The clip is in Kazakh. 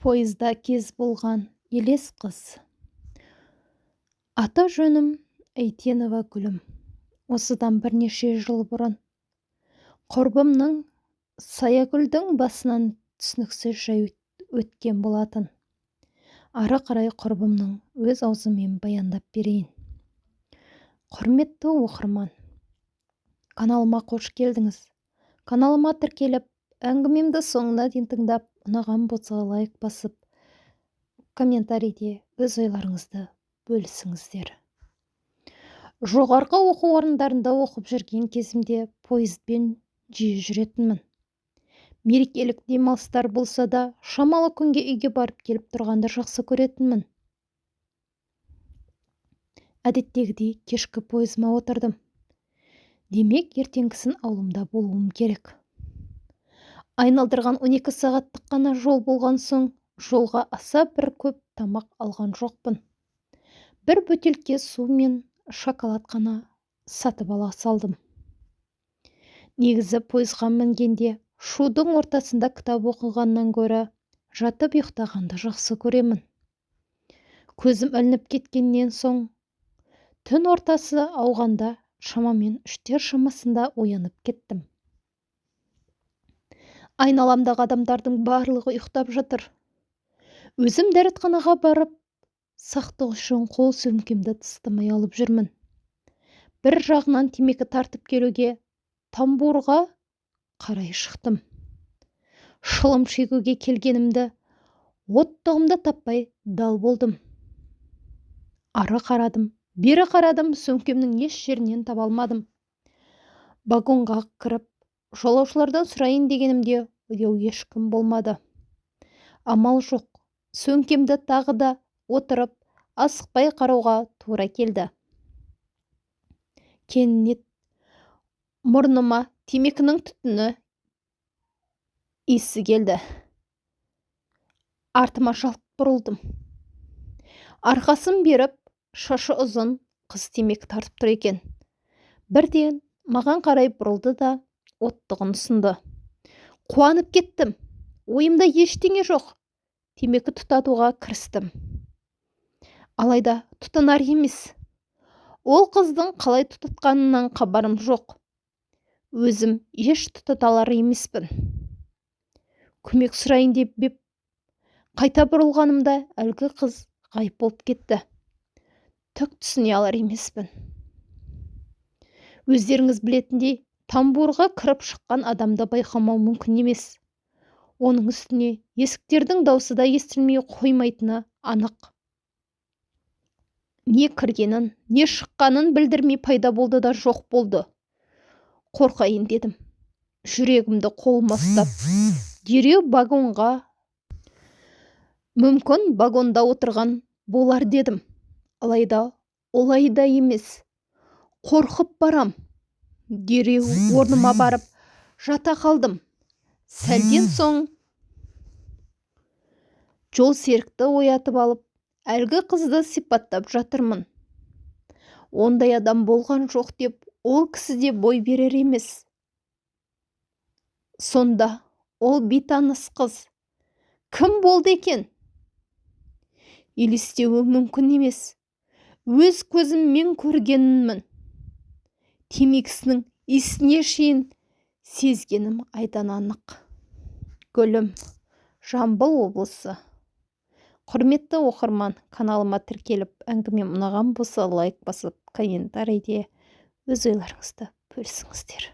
Пойызда кез болған елес қыз. Аты-жөнім Әйтенова Гүлім. Осыдан бірнеше жыл бұрын құрбымның, Саягүлдің басынан түсініксіз жай өткен болатын. Ары қарай құрбымның өз аузымен баяндап берейін. Құрметті оқырман, каналыма қош келдіңіз. Каналыма тіркеліп, әңгімемді соңына дейін тыңдап, ұнаған болса лайк басып, комментарийде өз ойларыңызды бөлісіңіздер. Жоғарғы оқу орындарында оқып жүрген кезімде пойызбен жиі жүретінмін. Мерекелік демалыстар болса да, шамалы күнге үйге барып келіп тұрғанды жақсы көретінмін. Әдеттегідей кешкі пойызыма отырдым. Демек, ертеңгісін ауылымда болуым керек. Айналдырған 12 сағаттық қана жол болған соң, жолға аса бір көп тамақ алған жоқпын. Бір бөтелке су мен шоколад қана сатып ала салдым. Негізі пойызға мінгенде шудың ортасында кітап оқығаннан гөрі жатып ұйықтағанды жақсы көремін. Көзім ілініп кеткеннен соң түн ортасы ауғанда шамамен 3-тер шамасында оянып кеттім. Айналамдағы адамдардың барлығы ұйықтап жатыр. Өзім дәретханаға барып, сақтық үшін қол сөмкемді тастамай алып жүрмін. Бір жағынан темекі тартып келуге тамбурға қарай шықтым. Шылым шегуге келгенімді, оттығымды таппай дал болдым. Ары қарадым, бері қарадым, сөмкемнің еш жерінен таба алмадым. Вагонға кіріп, жолаушылардан сұрайын дегенімде ояу ешкім болмады. Амал жоқ, сөмкемді тағы да отырып, асықпай қарауға тура келді. Кенет мұрныма темекінің түтіні иісі келді. Артыма жалт бұрылдым. Арқасын беріп, шашы ұзын қыз темекі тартып тұр екен. Бірден маған қарай бұрылды да оттығын ұсынды. Қуанып кеттім. Ойымда ештеңе жоқ. Темекі тұтатуға кірістім. Алайда тұтанар емес. Ол қыздың қалай тұтатқанынан хабарым жоқ. Өзім еш тұтата алар емеспін. Көмек сұрайын деп қайта бұрылғанымда әлгі қыз ғайып болып кетті. Түк түсіне алар емеспін. Өздеріңіз білетіндей, тамбурға кіріп шыққан адамды байқамау мүмкін емес. Оның үстіне есіктердің даусы да естілмей қоймайтыны анық. Не кіргенін, не шыққанын білдірмей пайда болды да жоқ болды. Қорқайын дедім. Жүрегімді қолыма ұстап, дереу вагонға, мүмкін вагонда отырған болар дедім. Алайда олай да емес. Қорқып барам. Дереу орныма барып жата қалдым. Сәлден соң жол серікті оятып алып, әлгі қызды сипаттап жатырмын. Ондай адам болған жоқ деп ол кісі де бой берер емес. Сонда ол бейтаныс қыз кім болды екен? Елестеуі мүмкін емес. Өз көзіммен көргенмін. Темекісінің иісіне шейін сезгенім айдан анық. Гүлім, Жамбыл облысы. Құрметті оқырман, каналыма тіркеліп, әңгімем ұнаған болса лайк басып, комментарийде өз ойларыңызды бөлісіңіздер.